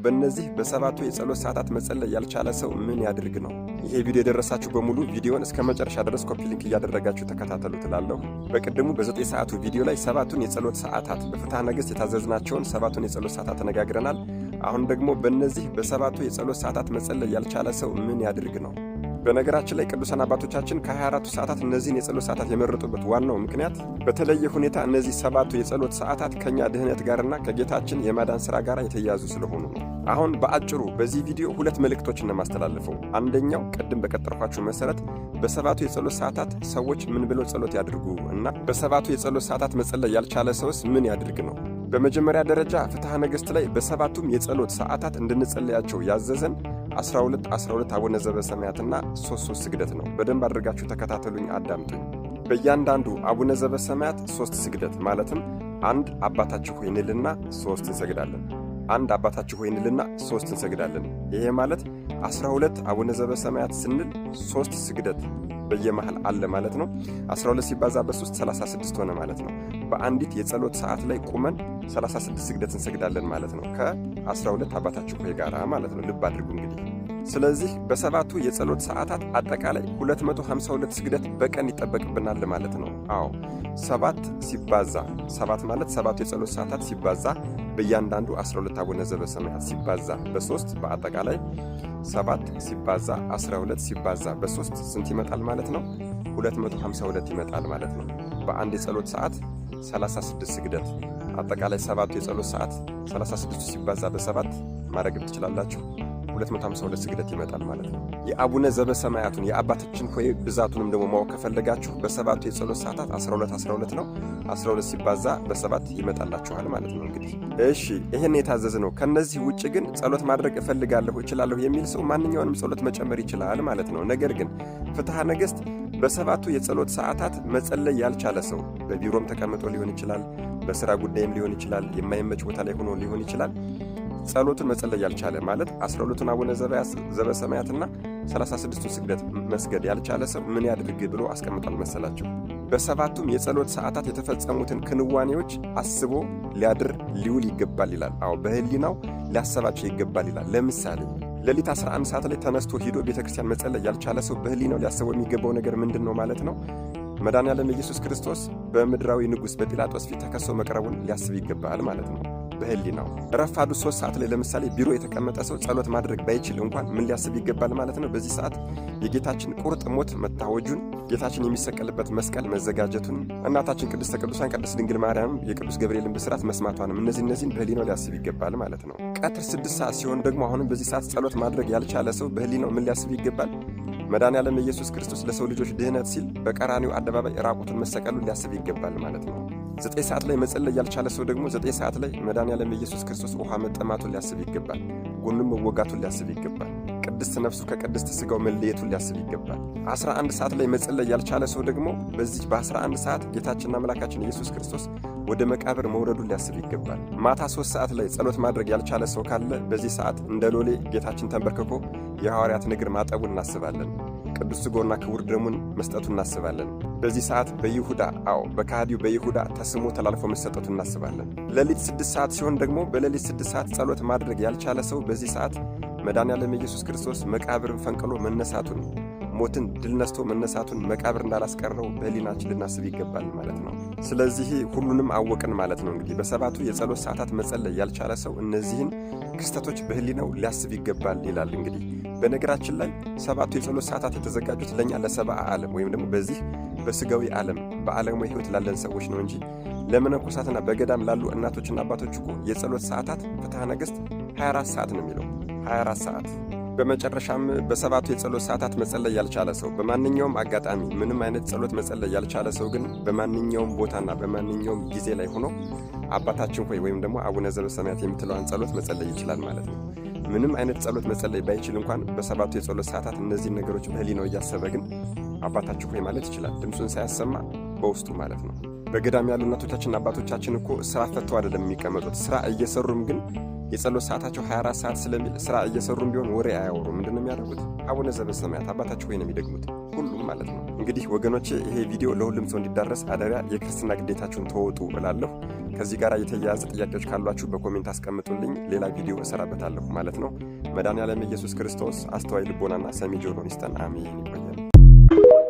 በእነዚህ በሰባቱ የጸሎት ሰዓታት መጸለይ ያልቻለ ሰው ምን ያድርግ ነው? ይሄ ቪዲዮ የደረሳችሁ በሙሉ ቪዲዮን እስከ መጨረሻ ድረስ copy link እያደረጋችሁ ተከታተሉ ትላለሁ። በቅድሙ በ9 ሰዓቱ ቪዲዮ ላይ ሰባቱን የጸሎት ሰዓታት በፍትሐ ነገሥት የታዘዝናቸውን ሰባቱን የጸሎት ሰዓታት ተነጋግረናል። አሁን ደግሞ በእነዚህ በሰባቱ የጸሎት ሰዓታት መጸለይ ያልቻለ ሰው ምን ያድርግ ነው? በነገራችን ላይ ቅዱሳን አባቶቻችን ከ24ቱ ሰዓታት እነዚህን የጸሎት ሰዓታት የመረጡበት ዋናው ምክንያት በተለየ ሁኔታ እነዚህ ሰባቱ የጸሎት ሰዓታት ከኛ ድህነት ጋርና ከጌታችን የማዳን ሥራ ጋር የተያያዙ ስለሆኑ ነው። አሁን በአጭሩ በዚህ ቪዲዮ ሁለት መልእክቶችን ነው የማስተላልፈው። አንደኛው ቅድም በቀጠርኳችሁ መሰረት በሰባቱ የጸሎት ሰዓታት ሰዎች ምን ብለው ጸሎት ያድርጉ እና በሰባቱ የጸሎት ሰዓታት መጸለይ ያልቻለ ሰውስ ምን ያድርግ ነው። በመጀመሪያ ደረጃ ፍትሐ ነገሥት ላይ በሰባቱም የጸሎት ሰዓታት እንድንጸለያቸው ያዘዘን 12 12 አቡነ ዘበሰማያትና 3 3 ስግደት ነው። በደንብ አድርጋችሁ ተከታተሉኝ፣ አዳምጡኝ። በእያንዳንዱ አቡነ ዘበሰማያት 3 ስግደት ማለትም አንድ አባታችሁ ሆይ እንልና 3 እንሰግዳለን። አንድ አባታችሁ ሆይ እንልና 3 እንሰግዳለን። ይሄ ማለት 12 አቡነ ዘበሰማያት ስንል 3 ስግደት በየመሃል አለ ማለት ነው። 12 ሲባዛ በ3 36 ሆነ ማለት ነው። በአንዲት የጸሎት ሰዓት ላይ ቁመን 36 ስግደት እንሰግዳለን ማለት ነው። ከ12 አባታችሁ ሆይ ጋራ ማለት ነው። ልብ አድርጉ እንግዲህ። ስለዚህ በሰባቱ የጸሎት ሰዓታት አጠቃላይ 252 ስግደት በቀን ይጠበቅብናል ማለት ነው። አዎ 7 ሲባዛ 7 ማለት ሰባቱ የጸሎት ሰዓታት ሲባዛ በእያንዳንዱ 12 አቡነ ዘበሰማያት ሲባዛ በ3 በአጠቃላይ 7 ሲባዛ 12 ሲባዛ በ3 ስንት ይመጣል ማለት ነው? 252 ይመጣል ማለት ነው። በአንድ የጸሎት ሰዓት 36 ስግደት አጠቃላይ ሰባቱ የጸሎት ሰዓት 36 ሲባዛ በ7 ማድረግ ትችላላችሁ። 252 ስግደት ይመጣል ማለት ነው። የአቡነ ዘበሰማያቱን የአባታችን ሆይ ብዛቱንም ደግሞ ማወቅ ከፈለጋችሁ በሰባቱ የጸሎት ሰዓታት 12 12 ነው። 12 ሲባዛ በ7 ይመጣላችኋል ማለት ነው። እንግዲህ እሺ ይሄን የታዘዘ ነው። ከነዚህ ውጭ ግን ጸሎት ማድረግ እፈልጋለሁ እችላለሁ የሚል ሰው ማንኛውንም ጸሎት መጨመር ይችላል ማለት ነው። ነገር ግን ፍትሐ ነገሥት በሰባቱ የጸሎት ሰዓታት መጸለይ ያልቻለ ሰው በቢሮም ተቀምጦ ሊሆን ይችላል፣ በስራ ጉዳይም ሊሆን ይችላል፣ የማይመች ቦታ ላይ ሆኖ ሊሆን ይችላል። ጸሎቱን መጸለይ ያልቻለ ማለት 12ቱን አቡነ ዘበሰማያትና 36ቱን ስግደት መስገድ ያልቻለ ሰው ምን ያድርግ ብሎ አስቀምጧል መሰላችሁ? በሰባቱም የጸሎት ሰዓታት የተፈጸሙትን ክንዋኔዎች አስቦ ሊያድር ሊውል ይገባል ይላል። አዎ በህሊናው ሊያሰባቸው ይገባል ይላል። ለምሳሌ ሌሊት 11 ሰዓት ላይ ተነስቶ ሂዶ ቤተክርስቲያን መጸለይ ያልቻለ ሰው በህሊናው ሊያስበው የሚገባው ነገር ምንድን ነው ማለት ነው? መድኃኔዓለም ኢየሱስ ክርስቶስ በምድራዊ ንጉሥ በጲላጦስ ፊት ተከሶ መቅረቡን ሊያስብ ይገባል ማለት ነው። በህሊናው ረፋዱ 3 ሰዓት ላይ ለምሳሌ ቢሮ የተቀመጠ ሰው ጸሎት ማድረግ ባይችል እንኳን ምን ሊያስብ ይገባል ማለት ነው? በዚህ ሰዓት የጌታችን ቁርጥ ሞት መታወጁን፣ ጌታችን የሚሰቀልበት መስቀል መዘጋጀቱን፣ እናታችን ቅድስተ ቅዱሳን ቅድስት ድንግል ማርያም የቅዱስ ገብርኤልን ብስራት መስማቷንም እነዚህን በህሊናው ሊያስብ ይገባል ማለት ነው። ቀትር 6 ሰዓት ሲሆን ደግሞ አሁንም በዚህ ሰዓት ጸሎት ማድረግ ያልቻለ ሰው በህሊናው ምን ሊያስብ ይገባል? መድኃኔዓለም ኢየሱስ ክርስቶስ ለሰው ልጆች ድህነት ሲል በቀራኒው አደባባይ ራቁቱን መሰቀሉን ሊያስብ ይገባል ማለት ነው። 9 ሰዓት ላይ መጸለይ ያልቻለ ሰው ደግሞ 9 ሰዓት ላይ መድኃኔዓለም ኢየሱስ ክርስቶስ ውሃ መጠማቱን ሊያስብ ይገባል። ጎኑን መወጋቱን ሊያስብ ይገባል። ቅድስት ነፍሱ ከቅድስት ስጋው መለየቱን ሊያስብ ይገባል። 11 ሰዓት ላይ መጸለይ ያልቻለ ሰው ደግሞ በዚህ በ11 ሰዓት ጌታችንና አምላካችን ኢየሱስ ክርስቶስ ወደ መቃብር መውረዱን ሊያስብ ይገባል። ማታ 3 ሰዓት ላይ ጸሎት ማድረግ ያልቻለ ሰው ካለ በዚህ ሰዓት እንደ ሎሌ ጌታችን ተንበርክኮ የሐዋርያትን እግር ማጠቡን እናስባለን። ቅዱስ ሥጋውና ክቡር ደሙን መስጠቱን እናስባለን። በዚህ ሰዓት በይሁዳ አዎ በካሃዲው በይሁዳ ተስሞ ተላልፎ መሰጠቱን እናስባለን። ሌሊት 6 ሰዓት ሲሆን ደግሞ በሌሊት 6 ሰዓት ጸሎት ማድረግ ያልቻለ ሰው በዚህ ሰዓት መድኃኔዓለም ኢየሱስ ክርስቶስ መቃብርን ፈንቅሎ መነሳቱን፣ ሞትን ድል ነስቶ መነሳቱን፣ መቃብር እንዳላስቀረው በህሊናችን ልናስብ ይገባል ማለት ነው። ስለዚህ ሁሉንም አወቅን ማለት ነው። እንግዲህ በሰባቱ የጸሎት ሰዓታት መጸለይ ያልቻለ ሰው እነዚህን ክስተቶች በህሊናው ሊያስብ ይገባል ይላል። እንግዲህ በነገራችን ላይ ሰባቱ የጸሎት ሰዓታት የተዘጋጁት ለኛ ለሰብአ ዓለም ወይም ደግሞ በዚህ በስጋዊ ዓለም በዓለማዊ ሕይወት ላለን ሰዎች ነው እንጂ ለመነኮሳትና በገዳም ላሉ እናቶችና አባቶች እኮ የጸሎት ሰዓታት ፍትሐ ነገሥት 24 ሰዓት ነው የሚለው፣ 24 ሰዓት። በመጨረሻም በሰባቱ የጸሎት ሰዓታት መጸለይ ያልቻለ ሰው በማንኛውም አጋጣሚ ምንም አይነት ጸሎት መጸለይ ያልቻለ ሰው ግን በማንኛውም ቦታና በማንኛውም ጊዜ ላይ ሆኖ አባታችን ሆይ ወይም ደግሞ አቡነ ዘበሰማያት የምትለዋን ጸሎት መጸለይ ይችላል ማለት ነው። ምንም አይነት ጸሎት መጸለይ ባይችል እንኳን በሰባቱ የጸሎት ሰዓታት እነዚህን ነገሮች በህሊናው እያሰበ ግን አባታችሁ ሆይ ማለት ይችላል። ድምፁን ሳያሰማ በውስጡ ማለት ነው። በገዳም ያሉ እናቶቻችንና አባቶቻችን እኮ ስራ ፈተው አይደለም የሚቀመጡት። ስራ እየሰሩም ግን የጸሎት ሰዓታቸው 24 ሰዓት ስለሚል ስራ እየሰሩም ቢሆን ወሬ አያወሩም። ምንድነው የሚያደርጉት? አቡነ ዘበሰማያት አባታችሁ ሆይ ነው የሚደግሙት። ለሁሉም ማለት ነው። እንግዲህ ወገኖቼ፣ ይሄ ቪዲዮ ለሁሉም ሰው እንዲዳረስ አደራ የክርስትና ግዴታችሁን ተወጡ እላለሁ። ከዚህ ጋር የተያያዘ ጥያቄዎች ካሏችሁ በ comment አስቀምጡልኝ። ሌላ ቪዲዮ እሰራበታለሁ ማለት ነው። መድኃኔዓለም ኢየሱስ ክርስቶስ አስተዋይ ልቦናና ሰሚ ጆሮን ይስጠን። አሜን። ይቆየን።